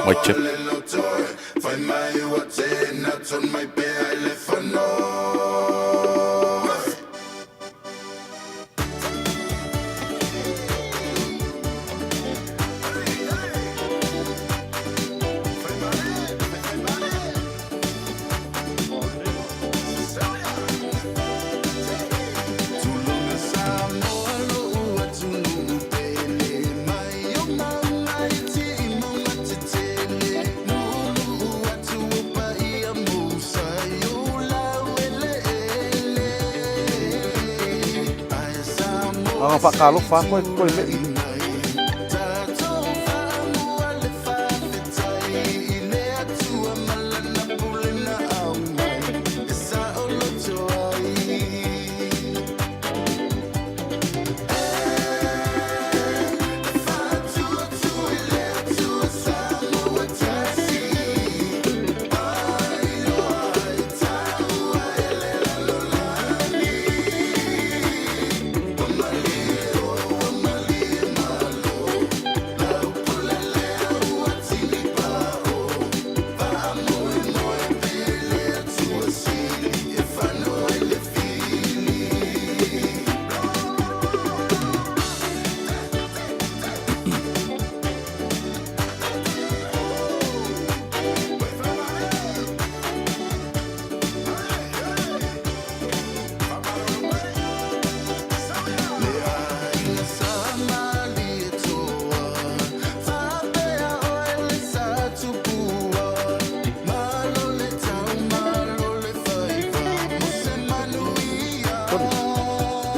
Mic check. Aga whaakalofa koe koe me.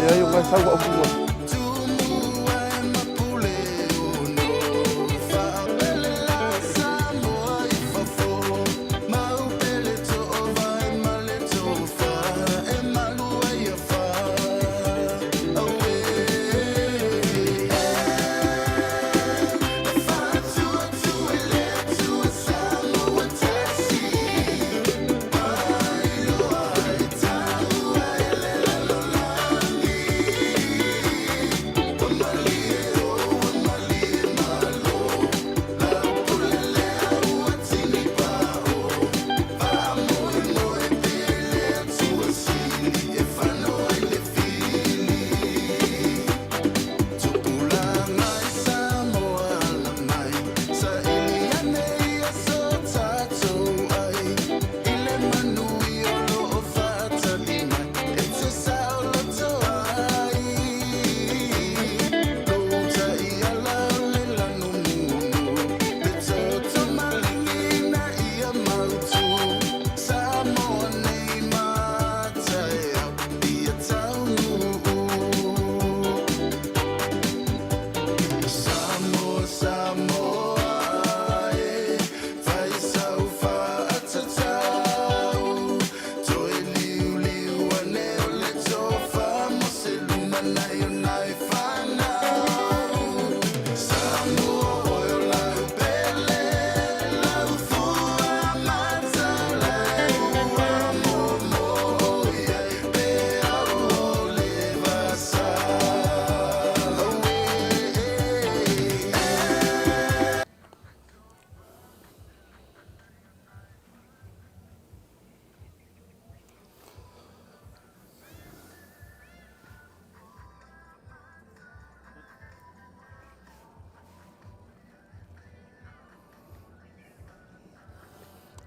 Leai o ngai sau au mua.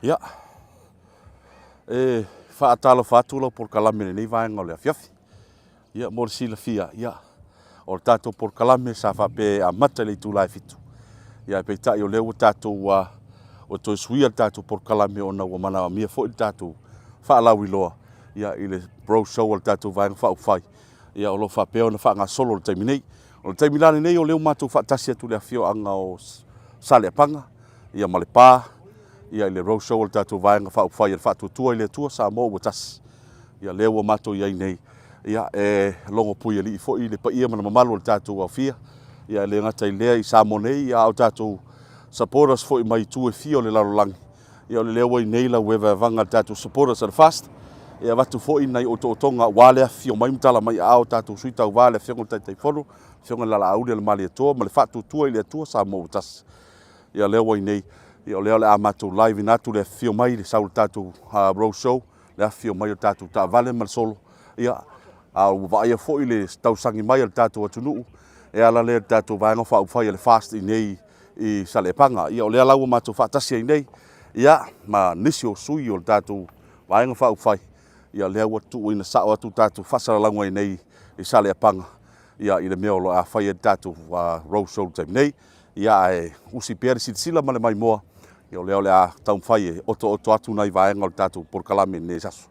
Ia, e faatalofa atu lau polokalame i lenei vaega o le afiafi. Ia, mo le silafia, ia, o le tatou polokalame sa faapea e amata i le itula e 7. Ia, ae peitai o lea ua tatou ua toe suia le tatou polokalame ona ua manaomia foi le tatou faalauiloa ia, i le road show a le tatou Vaega Faaupufai, ia, o lo o faapea ona faagasolo i le taimi nei. O le taimi la lenei o lea ua matou faatasi atu i le afioaga o Saleapaga, ia, ma Lepa, ia, i le road show a le tatou Vaega Faaupufai a le Faatuatua i le Atua Samoa ua Tasi. Ia, lea ua matou i ai nei, ia, e logo puialii foi le paia ma le mamalu o le tatou aofia. Ia, e le gata i lea i Samoa nei, ia, a o tatou supporters foi mai itu e fia o le lalolagi. Ia o le lea ua i nei lau evaevaga a le tatou supporters a le FAST e avatu foi nai otootoga aua le afifio mai ma tala mai aao o tatou sui tauva le Afioga i le Taitaifono, le Afioga i le Lalauli a le Malietoa ma le Faatuatua i le Atua Samoa ua Tasi. Ia lea ua i nei, ia o lea o le a matou live ina atu le afifio mai le sau o le tatou road show, le afifio mai o tatou taavale ma le solo, ia a ua vaaia foi le tausagi mai a le tatou atunuu e ala lea i le tatou Vaega Faaupufai a le FAST i nei i Saleapaga. Ia o lea la ua matou faatasi ai nei, ia ma nisi o sui o le tatou Vaega Faaupufai, ia lea ua tuuina sao atu tatou faasalalauga i nei i Saleapaga, ia i le mea o lo o fai ai le tatou road show i le taimi nei. Ia ae usi pea le silasila ma le maimoa, ia o lea o le a taumafai e otooto atu nai vaega o le tatou polokalame i lenei aso.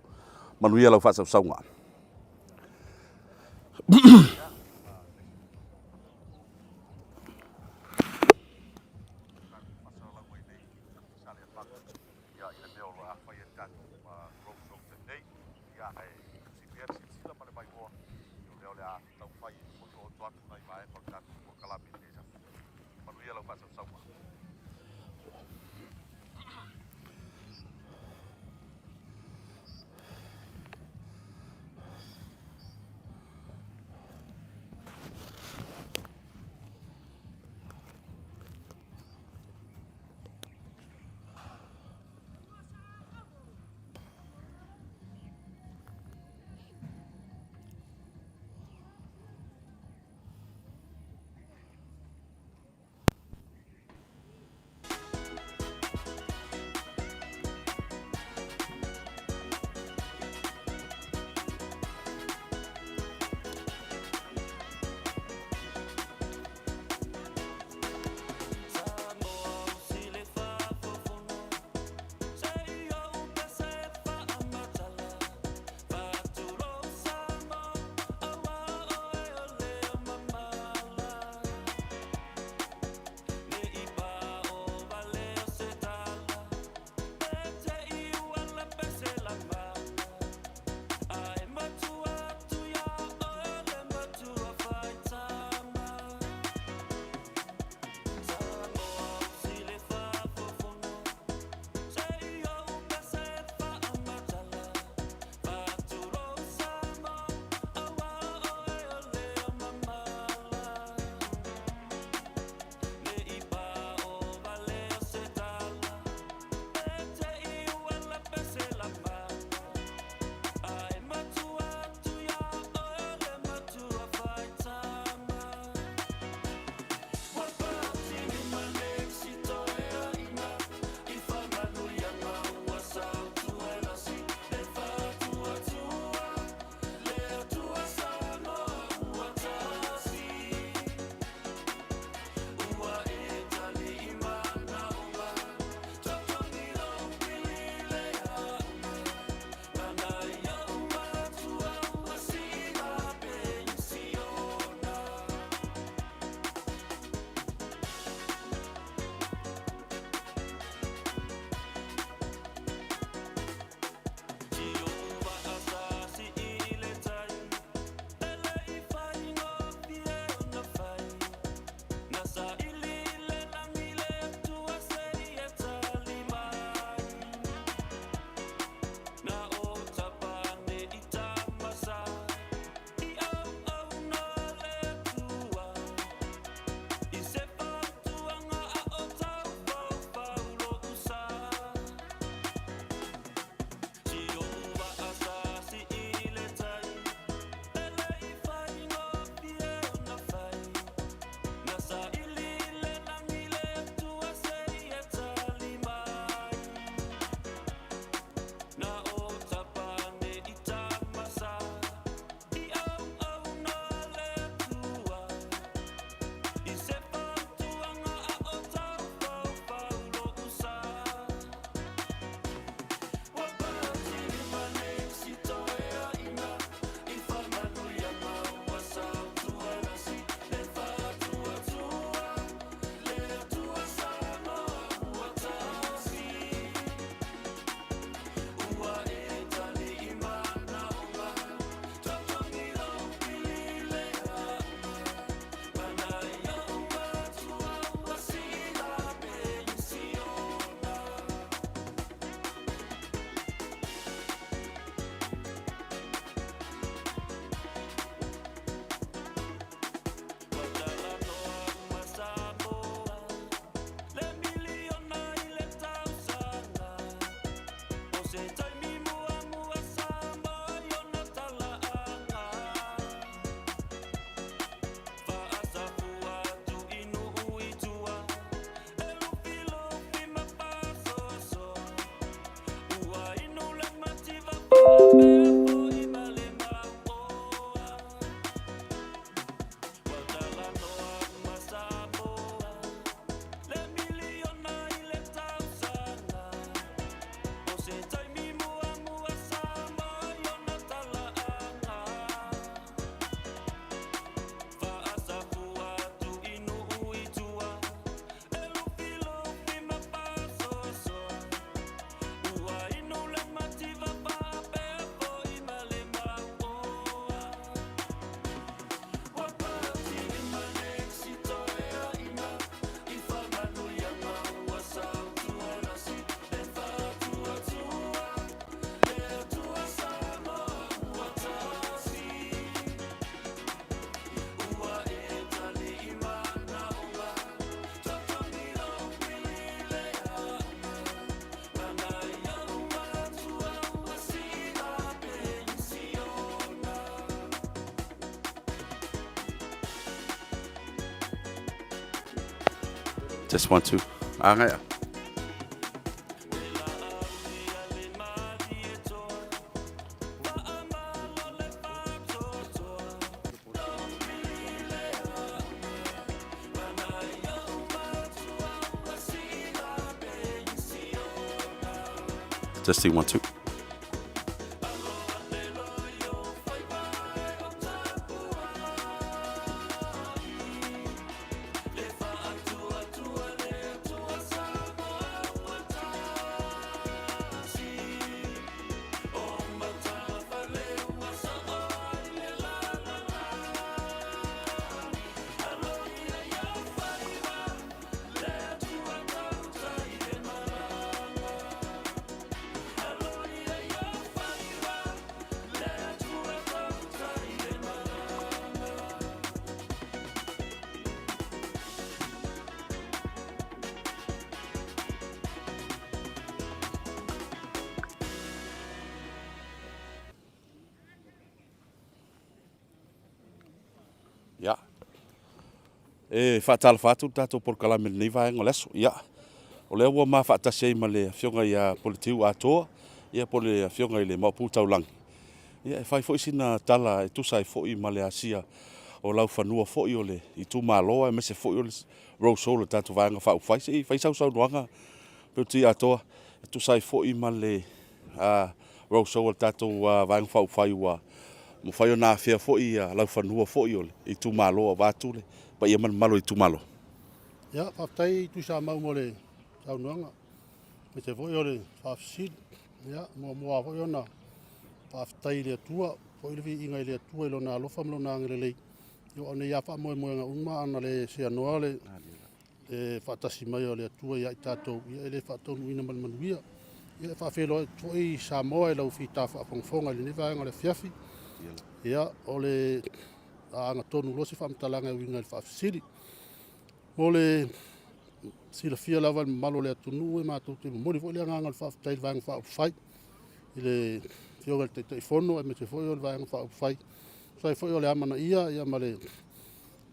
Manuia lau faasausauga. Test 1 2. Agaia. Testing 1 2. Ia. E faatalofa atu le tatou polokalame i lenei vaega o le aso. Ia, o lea ua ma faatasi ai ma le Afioga ia Puletiu Atoa, ia po o le Afioga i le Maopu Taulagi. Ia, e fai foi sina tala e tusa ai foi ma le asia o laufanua foi o le itumalo aemaise foi o le roadshow a le tatou Vaega Faaupufai. Se i fai sau saunoaga Puletiu Atoa e tusa ai foi ma le roadshow a le tatou Vaega Faaupufai ua mafai ona afea foi laufanua foi o le itumalo aua le paia ma le mamalu o itumalo. Ia, faafetai Tuisamau mo le saunoaga, aemaise foi o le faafesili. Ia, muamua foi ona faafetai i le Atua, foi le viiga i le Atua i Lona alofa ma Lona agalelei, aua o nei lava faamoemoega uma a na le seanoa le faatasi mai o le Atua ia i tatou, ia e le faataunuuina ma le manuia. Ia e faafeiloai atu foi Samoa i lau fita faafogafoga i lenei vaega o le afiafi. Ia, o le a agatonu loa se faamatalaga e uiga i le faafesili. Mo le silafia lava e le mamalu o le atunuu, e matou te momoli foi le agaga o le faafetai i le Vaega Faaupufai, i le Afioga i le Taitaifono aemaise foi o le Vaega Faaupufai, e tusa ai foi o le amanaia ia ma le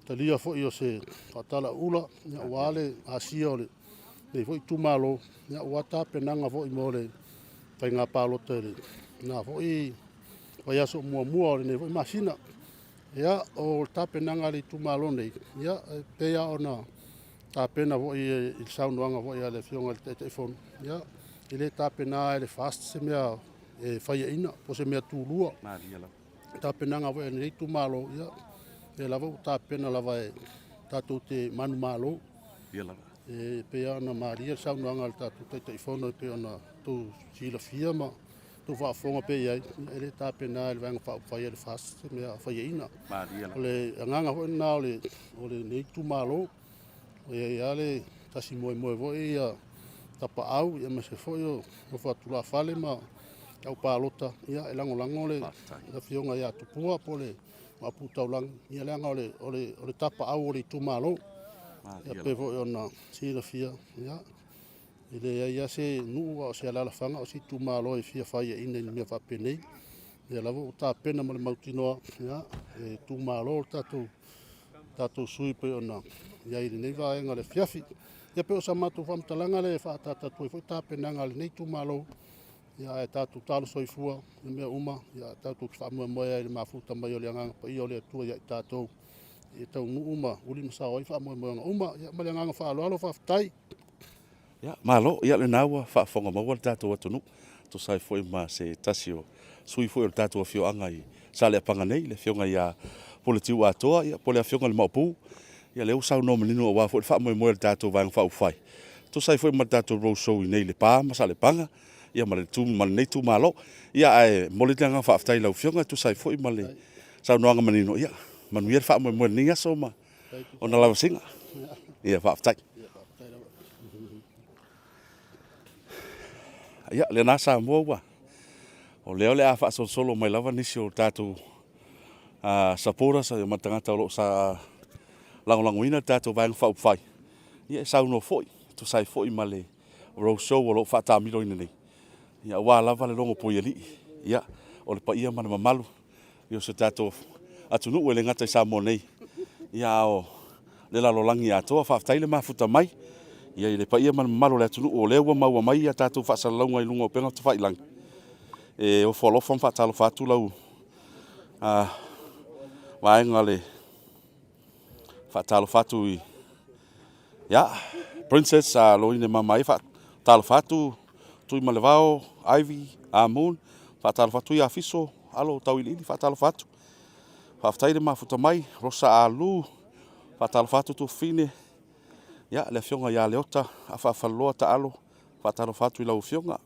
talia foi o se faatalauula aua le asia o lenei foi itumalo, aua tapenaga foi mo le faiga palota i lena foi vaiaso muamua o lenei foi masina. Ia, o le tapenaga a le itumalo nei, ia, e pei lava ona tapena foi i le saunoaga foi a le Afioga i le Taitaifono, ia, e le tapena lava e le FAST se mea e faiaina po o se mea tulua. Tapenaga foi a lenei itumalo, ia, o lea lava ua tapena lava e tatou te manumalo. E pei lava ona malie le saunoaga a le tatou Taitaifono e pei ona outou silafia ma outou faafofoga pea i ai, e le tapena e le Vaega Faaupufai a le FAST se mea faiaina. O le agaga foi lena o lenei itumalo, e i ai lava le tasi moemoe foi ia Tapaau aemaise foi o nofo a tulafale ma au palota e lagolago le Afioga ia Tupua po o le Maopu Taulagi, ia leaga o le tapaau o le itumalo. E pei foi ona silafia, ia, e leai lava se nuu a o se alaalafaga a o se itumalo e fia faiaina i ni mea faapenei. O lea lava ua tapena ma le mautinoa, ia, e itumalo le tatou sui usufono pei ona i ai i lenei vaega o le afiafi. Ia pei o sa matou faamatalaga lea e faaataata atu ai foi tapenaga a lenei itumalo, ia ae tatou talo soifua i mea uma, ia tatou te faamoemoe ai i le mafuta mai o le Agaga Paia o le Atua ia i tatou e taunuu ma uli ma sao ai faamoemoega uma. Ia ma le agaga faaaloalo, faafetai. Ia, malo. Ia, lena ua faafofoga maua le tatou atunuu, tusa ai foi ma se tasi o sui foi o le tatou afioaga i Saleapaga nei, le Afioga ia Puletiu Atoa, ia, po o le Afioga i le Maopu. Ia, lea ua saunoa manino aua foi le faamoemoe o le tatou Vaega Faaupufai, tusa ai foi ma le tatou road show i inei i Lepa ma Saleapaga, ia ma lenei itumalo. Ia, ae momoli le agaga faafetai i lau Afioga e tusa ai foi ma le saunoaga manino. Ia, manuia le faamoemoe i lenei aso ma ona lavasiga. Ia, faafetai. Ia, lena Samoa ua, o lea o le a faasolosolo mai lava nisi o tatou supporters ma tagata o lo o sa lagolagoina le tatou Vaega Faaupufai, ia e saunoa foi, e tusa ai foi ma le road show o lo o faataamiloina nei, ia aua lava le logo Puialii, ia, o le paia ma le mamalu o si o tatou atunuu e le gata i Samoa nei, ia a o le lalolagi atoa. Faafetai le mafuta mai. Ia, i le paia ma le mamalu o le atunuu, o lea ua maua mai a tatou faasalalauga i luga o upega tafailagi, e ofo alofa ma faatalofa atu lau vaega le faatalofa atu i ia Princess Loine Mamae, faatalofa atu Tuimalevao, Ivy, Moon, faatalofa atu ia Fiso, Alo Tauiliili, faatalofa atu. Faafetai le mafuta mai, Rosa Alu, faatalofa atu Tuafafine, ia le afioga ia Leota Afaafaloloa Taalo, faatalofa atu i lau afioga.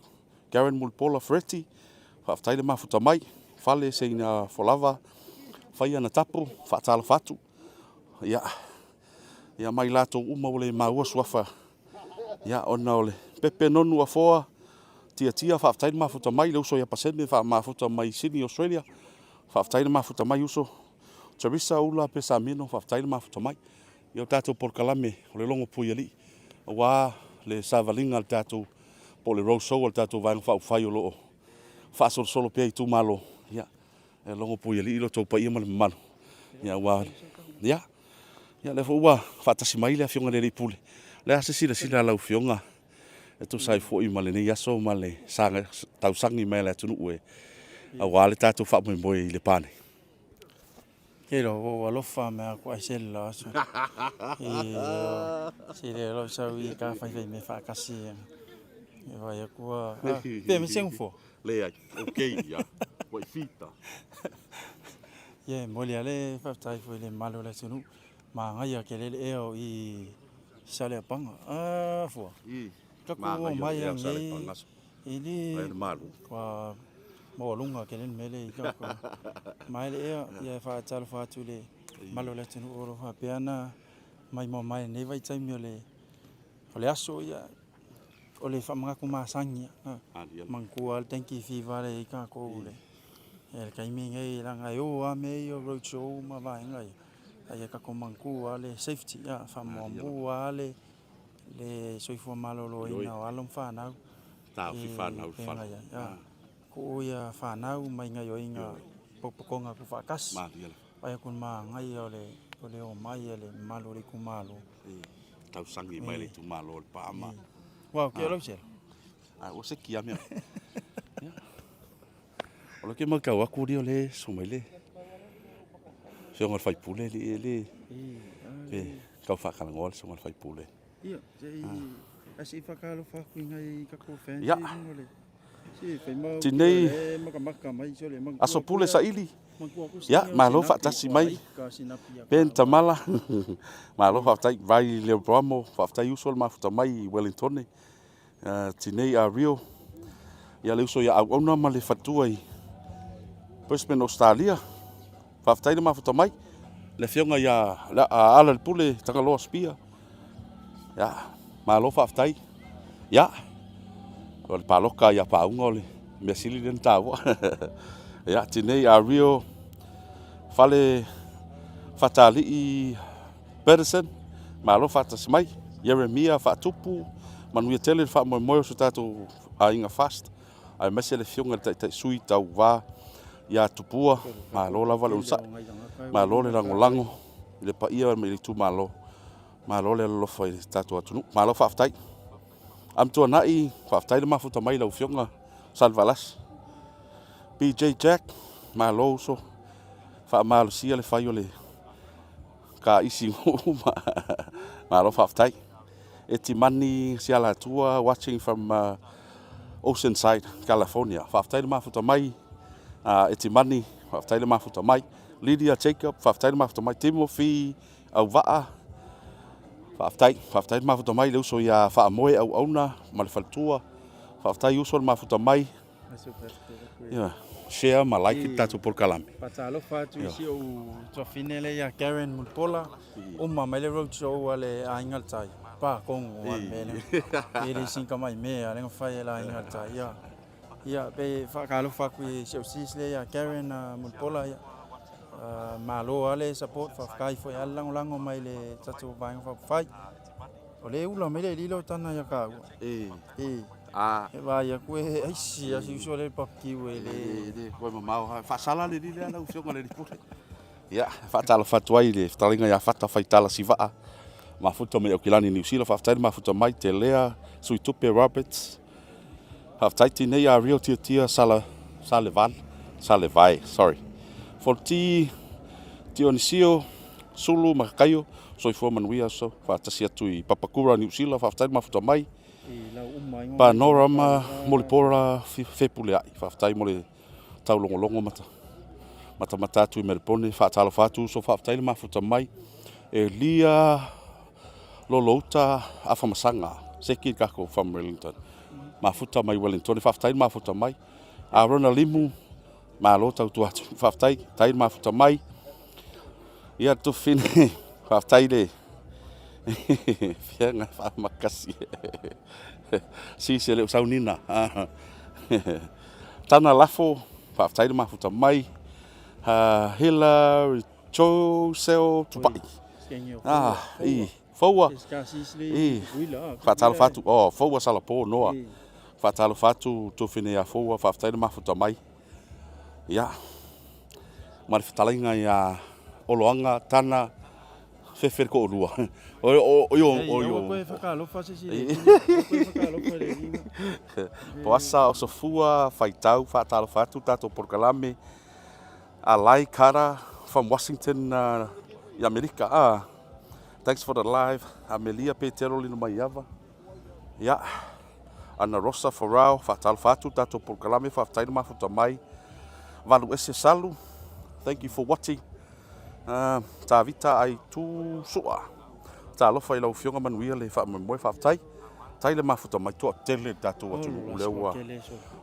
Karen Mulipola Fereti, faafetai le mafuta mai. Fale Seina Folava, Faia na Tapu, faatalofa atu. Ia, ia mai latou uma ua le maua suafa. Ia, ona o le Pepe Nonu Afoa, Tiatia, faafetai le mafuta mai, le uso ia Pasene faamafuta mai Sydney, Australia. Faafetai le mafuta mai uso. Teresa Ula Pesamino, faafetai le mafuta mai. Ia o tatou polokalame o le logo Puialii, aua le savaliga a le tatou po o le road show a le tatou Vaega Faaupufai o lo o faasolosolo pea i itumalo. Ia, e logo Puialii lo outou paia ma le mamalu. Ia, aua, ia, ia lea foi ua faatasi mai le Afioga i le Alii Pule. O le a se silasila a lau Afioga e tusa ai foi ma lenei aso ma le tausagi mai a le atunuu e aua le tatou faamoemoe i Lepa nei? Kelo ua ou alofa mea aku ai sele la aso. I sele lo sau i ka fai fai me whaakasi. E vai aku a. Pe me sengu fo. Leai, okay ia. Ua i fita. Ye, moli ale whaftai fo le malo le tunu. Ma ngai a kelele ea o i sale apanga. Ah, fua. I. Ka ku Ma ngai mai ea a sale ngai. panga. I li. Ai le malu. Kua maualuga tele le mea lea i ka ma e le ea ia e faatalofa atu i le mamalu o le atunuu o lo o faapea ona maimoa mai i lenei vaitaimi o le o le aso ia o le faamanatu masani ia manatua lava le dengue fever lea e i ai tatou i le taimi lenei leaga e o lava mea ia o road show ma vaega ia a ia tatou manatua lava le safety ia faamuamua lava le le soifua maloloina o alo ma fanau Taofi fanau i le fale. Tuu ia fanau mai gaioiga potopotoga tuufaatasi. Vaai atu i le manaia o le o le omai a le mamalu o le itumalo. Tausagi mai le itumalo o Lepa ma. Uau, ke lau sela. A ua seki lava mea. O lea ke matau atu o lea e susu mai le afioga i le sui usufono e le pe tau faatalanoa le susuga i le sui usufono. Ia, se i, ae se i whakaalofa atu i ngai tatou fans Ia. i luga o le se fai mau Tinei e makamaka mai so le mantua Aso Pule Saili. Mantua ku Ia, malo faatasi mai. Ben Tamala. Malo faafetai. Vai Leobramo, faafetai uso le mafuta mai i Wellingtone. Tinei a Rio. Ia le uso ia Auauna ma le faletua i Brisbane, Australia. Faafetai le mafuta mai. Le afioga ia Ala le Pule Tagaloa Spear. Ia, malo faafetai. Ia, o le paloka ia Paauga o le mea sili lea na taua. Ia, Tinei a Rio, Fale Fatalii Patterson, malo faatasi mai. Ieremia Faatupu, manuia tele le faamoemoe o so tatou aiga Fast. aemaise le afioga i le Taitai Sui Tauva ia Tupua, malo lava le onosai, malo le lagolago i le paia ma le itumalo, malo le alolofa i le tatou atunuu. Malo faafetai. Amituanai, faafetai le mafuta mai i lau afioga Salevalasi. BJ Jack, malo uso, faamalosia le fai o le Ka isi uma. Malo faafetai. Etimani Sialatua watching from Oceanside, California. Faafetai le mafuta mai. Etimani, faafetai le mafuta mai. Lydia Jacob, faafetai le mafuta mai. Timothy Auvaa, faafetai, faafetai le mafuta mai. Le uso ia Faamoe Auauna ma le faletua. Faafetai uso le mafuta mai. Ia, share ma like le tatou polokalame. Faatalofa atu i si ou tuafine lea ia Karen Mulipola, uma mai le road show a le Aiga i le Tai, pa Kongo a le mea lea. E le sinka mai mea lea na fai e le Aiga i le Tai. Ia, ia pe faatalofa atu i si ou sis lea ia Karen Mulipola, ia. Malo lava le support, faafetai foi lava le lagolago mai le tatou Vaega Faaupufai. O lea e ula mai le lilo tana ia kāua. E. E. A. E vaai atu e aisi a si uso le barbecue e le. E le koe mamao ha. Faasala le lile lau afioga le Lipule. Ia, faatalofa atu ai i le fetalaiga ia Fata Faitala Sivaa. Mafuta mai Aukilani Niu Sila, faafetai le mafuta mai Telea, Suitupe Roberts. Faafetai Tinei Ario Tiatia Sala Saleval Salevae, sorry. Fonti Tionisio Sulu ma Kakaio, soifua manuia so faatasi atu i Papakura Niu Sila, faafetai le mafuta mai. Panorama Molipora Fepuleai, faafetai mo le taulogologo ma matamata atu i Melepone, faatalofa atu uso, faafetai le mafuta mai. Elia Lolouta Afamasaga, seki le tatou from Wellington. Mafuta mai Wellington, faafetai le mafuta mai. Arona Limu, malo tautua atu, faafetai, tai le mafuta mai. Ia Tufine, faafetai le fiaga faamakasi. Sisi e le o saunina. Tana Lafo, faafetai le mafuta mai. Hillary Josel Tupai. Ah, i, Foua. I, faatalofa atu. Oh, Foua Salapo Noa. Faatalofa atu Tufine ia Foua, faafetai le mafuta mai. Ia, ma le fetalaiga ia Oloaga Tana Fefe le toalua. O o o o o. Koe whakalofa se si le. Koe whakalofa le lima. Poasa o Sofua Faitau faatalofa atu tatou polokalame Alai Kara from Washington uh, i Amerika. Ah, thanks for the live. Amelia Petero Lino Maiava. Ia, Ana Rosa Forao, faatalofa atu tatou polokalame, faafetai le mafuta mai. Valu ese Salu, thank you for watching. Uh, Tavita ai tu sua. Talofa i lau afioga manuia le faamoemoe, faafetai. Tai le mafuta mai toa tele le tatou atunuu lea ua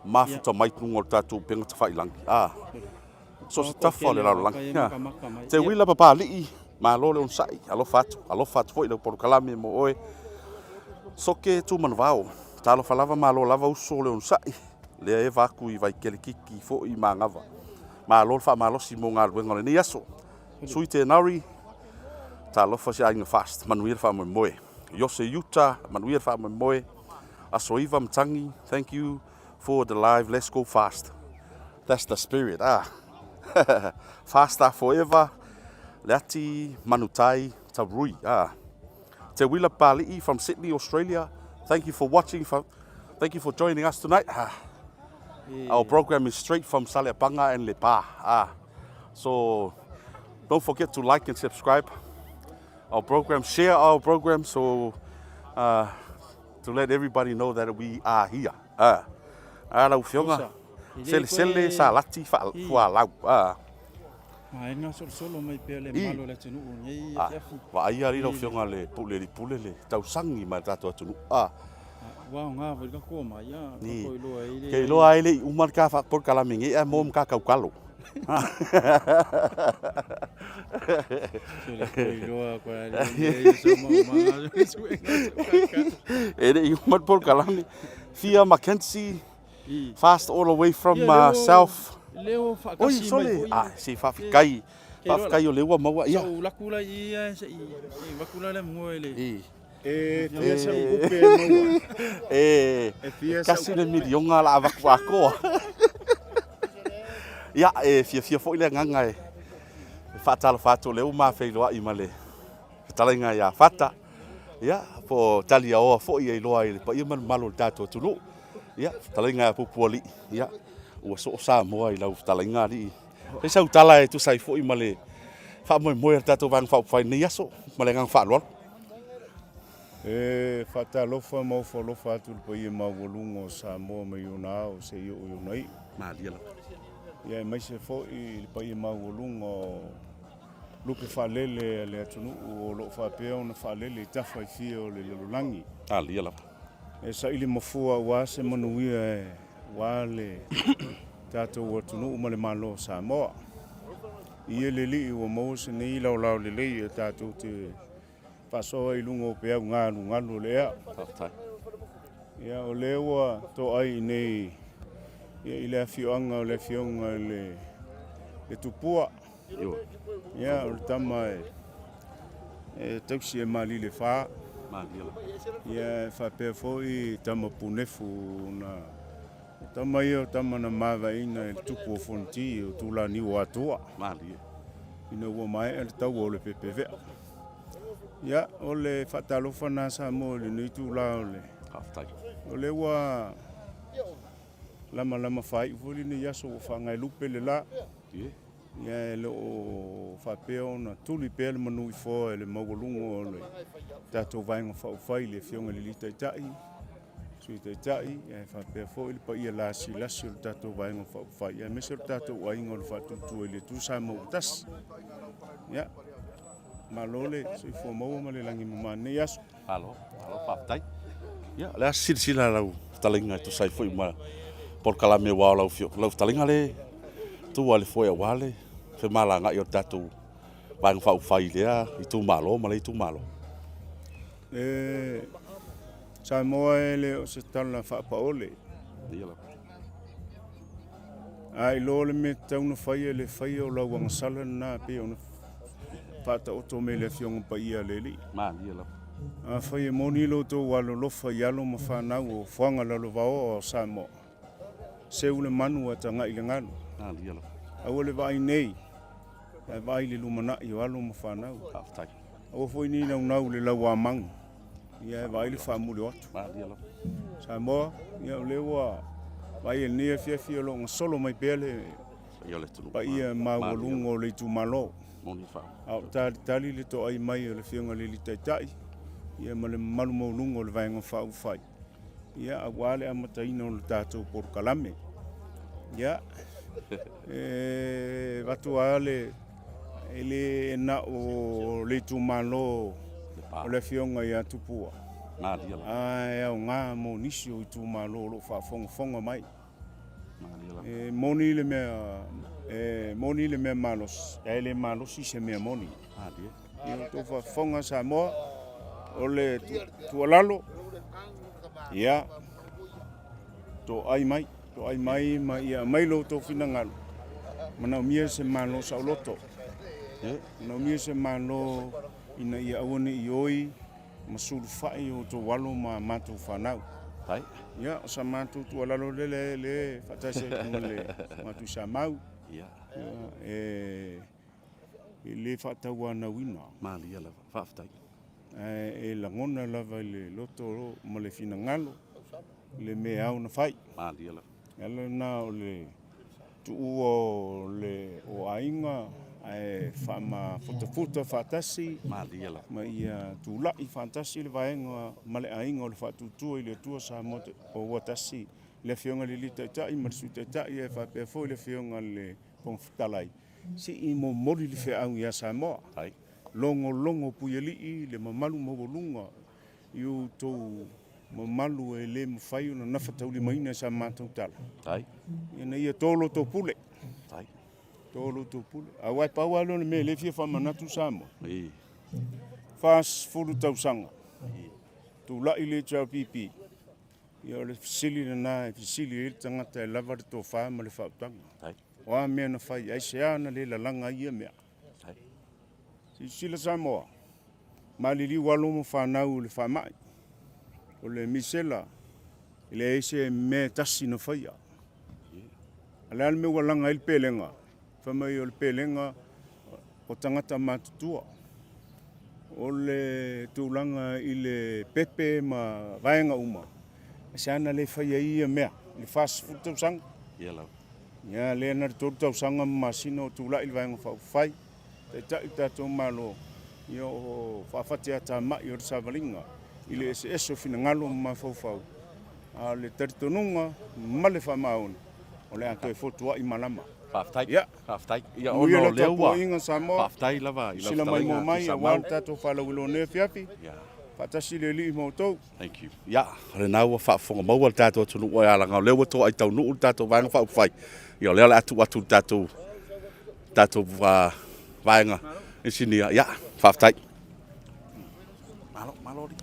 mafuta mai luga o le tatou upega tafailangi. Ah. So se tafa o le lalolagi. Te uila Papalii, malo le onosai, alofa atu, alofa atu foi lau polokalame mo oe. Soke Tumanavao, talofa lava malo lava uso le onosai, lea eva aku i Vaikele Kiki foi i Magava. Malo le faamalosi mo galuega o lenei aso. Sui Tenari, talofa si aiga fast, manuia le faamoemoe. Iose Utah, manuia le faamoemoe. Aso Iva Matangi, thank you for the live, let's go fast. That's the spirit, ah. Faster forever, Leati Manutai Tarui, ah. Te Wila Pali'i from Sydney, Australia. Thank you for watching. For, thank you for joining us tonight. Ah. Our program is straight from Saleapaga and Lepa. Ah. So don't forget to like and subscribe our program, share our program so uh, to let everybody know that we are here. Ah. Ah, lau afioga. Selesele salati fualau. Ah. Ae solosolo mai pea le malo o le atunuu nei afiafi. Vaaia alii lau afioga le pule alii pule le tausangi mai le tatou atunuu. Ah. Ua aoga foi le tatou mai a. Tatou iloa ai le. Ke iloa ai le i uma le ka polokalame nei ae mo ma ka kaukalo. E le i uma le polokalame. Fia Mackenzie Fast all the way from uh, South. Leo Oi, sole. Ah, se faafetai. Faafetai o lea ua maua. Ia. Sau laku la ia se i vaku la le mua le. I. E fia sau upe e maua. E, e fia kasi le milionga la avaku akoa. Ia, e fia fia foi le agaga e faatalofa atu o lea ua mafeiloai ma le fetalaiga ia Fata. Ia, po o Taliaoa foi e iloa ai i le paia ma le mamalu o le tatou atunuu. Ia, fetalaiga ia Pupualii, ia, ua soo Samoa i lau fetalaiga alii. Fai sau tala e tusa ai foi ma le faamoemoe a le tatou Vaega Faaupufai i lenei aso ma le agaga faaaloalo. E faatalofa ma ofo alofa atu i le paia maualuga o Samoa mai ona ao seia oo i ona iu. Malie lava. Ia aemaise foi i le paia maualuga o lupe faalele a le atunuu o lo o faapea ona faalele i tafa e fia o le lalolagi. Talia lava. E saili mafua aua se manuia aua le tatou atunuu ma le Malo o Samoa. Ia le Alii ua maua se nei laolao lelei e tatou te faasoa ai i luga o peau galugalu o le ea. Faafetai. Ia, o lea ua toai i nei ia, i le afioaga o le afioga i le, le Tupua. Ia, o le tama e, e tausi e Malilefa. Ia, e faapea foi tama punefu na o tama ia o tama na mavaeina e le tupu o Fonoti o Tulaniu o Atua. Malie. Ina ua maea le taua o le pepevea. Ia, o le faatalofa lena Samoa i lenei itula o le. Faafetai. O lea ua lamalama faaiu foi lenei aso ua faagaelupe le la. Ia e le o faapea ona tuli pea le manu i foa e le maualuga o le tatou Vaega Faaupufai i le Afioga i le Alii Taitai, Sui Taitai, ae faapea foi le paia lasilasi o le tatou Vaega Faaupufai, aemaise o le tatou aiga o le Faatuatua i le Atua Samoa ua Tasi. Ia, malo le soifua maua ma le lagi e mama i lenei aso. Malo, malo faafetai. Ia, o le a se silasila a lau fetalaiga e tusa ai foi ma polokalame aua o lau lau fetalaiga le tu a le foe aua le femalagaai o le tatou Vaega Faaupufai i lea itumalo ma lea itumalo. E Samoa e le o se tala faapaole. Ia lava. A iloa le mea tatau ona faia, le faia o lau agasala lena pei ona faataoto mai e le Afioga Paia a le Alii. Malie lava. Afai e moni lo outou alolofa i alo ma fanau o fuaga lalovaoa o Samoa, seu le manu ae tagai i le galu. Malie lava. Aua le vaai nei, ae vaai i le lumanai o alo ma fanau. Faafetai. Aua foi nei naunau i le lauamagu, ia ae vaai le faamuli o atu. Malie lava. Samoa, ia o lea ua vaai i lenei afiafi o lo o gasolo mai pea le paia maualuga o le itumalo. A o talitali le toai mai o le Afioga i le Alii Taitai ia ma le mamalu maualuga o le Vaega Faaupufai ia aua le amataina o le tatou polokalame. Ia, e avatu lava le, e le na o le itumalo o le Afioga ia Tupua, ae aoga mo nisi o itumalo o lo o faafogafoga mai. E moni le mea, e moni le mea malosi, ae le malosi se mea moni. Ia outou faafofoga Samoa, o le tuualalo, ia, toai mai, toai mai ma ia aumai lo outou finagalo, manaomia se Malo saoloto, manaomia se Malo ina ia aua ne i oi ma sulufai o outou alo ma a matou fanau. Hai. Ia, o sa matou tuualalo lea le, le faatasi atu ma le matou Samau. Ia. E, e le faatauanauina. Malia lava. Faafetai. Ae e lagona lava i le loto ma le finagalo le mea e ao ona fai. Malia lava. O le ala lena o le tuua o le o aiga ae faamafuta faatasi Malie lava. ma ia tulai faatasi le vaega ma le aiga o le Faatuatua i le Atua Samoa o ua tasi le Afioga i le Alii Taitai ma le Sui Taitai ae faapea foi le Afioga i le Fofoga Fetalai se i momoli le feau ia Samoa. Ai. Logologo Puialii le mamalu maualuga i outou mamalu e le mafai ona nafataulimaina e sa matou tala. Tai. Ina ia to lo outou pule. Tai. To lo outou pule. Aua e pau lava lea o le mea lea e fia faamanatu Samoa. I. 40 tausaga. Tulai le HRPP. Ia o le fesili lena e fesili ai le tagata e lava le tofa ma le faautaga. Tai. O a mea na fai, aisea na le lalaga ai ia mea? Tai. Silasila Samoa, maliliu alo ma fanau i le faamai. O le misela, e leai se mea e tasi na faia. A le a le mea ua laga ai le pelega? Fai mai o le pelega o tagata matutua. O le tulaga i le pepe ma vaega uma, e se ana le faia ai ia mea i le 40 tausaga. Ia lava. Ia, lea na o le 3 tausaga ma masina o tulai le Vaega Faaupufai. Taitai o tatou Malo, ia o faafatiatamai o le savaliga i le eseese o finagalo ma mafaufau, a o le talitonuga ma le faamaoni, o le a toe fotuai malama. Faafetai. Ia. Faafetai. Ia Manuia ona lau o lea ua tapuaiga Samoa. Faafetai lava i lau Sila fetalaiga maimoa mai Tuisamau. aua le tatou faalauiloa nei afiafi. Ia. Faatasi le Alii ma outou. Thank you. Ia, o lena ua faafofoga maua le tatou atunuu e ala, o lea ua toai taunuu le tatou Vaega Faaupufai. Ia, o lea o le a tuu atu i le tatou, tatou vaega inisinia. Ia, faafetai. Malo, malo alii.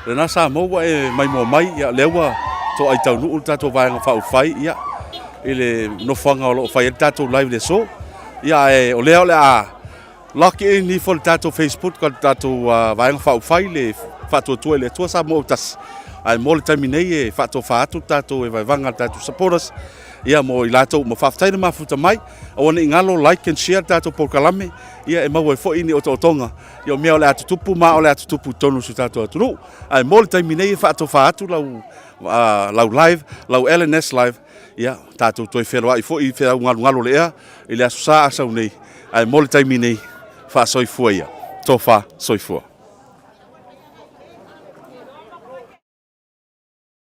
Lena sa maua ua e maimoa mai, ia, lea ua toai taunuu le tatou Vaega Faaupufai, ia, i le nofoaga o lo o fai ai le tatou live i le aso. Ia, ae o lea o le a lock in ifo le tatou Facebook o le tatou Vaega Faaupufai le Faatuatua i le Atua Samoa Autasi. Ae mo le taimi nei e faatofa atu le tatou e vaevaga le tatou supporters, ia, mo i latou uma. Faafetai le mafuta mai. Aua ne i galo like and share le tatou polokalame, ia, e maua ai foi ni otootoga Ia o mea o le a tutupu ma o le a tutupu i totonu o si o tatou atunuu. Ae mo le taimi nei e faatofa atu lau, uh, lau live, lau LNS live, ia tatou toe feloai foi i feau galugalu o le ea i le aso sa asau nei. Ae mo le taimi nei, faasoifua ia. Tofa soifua.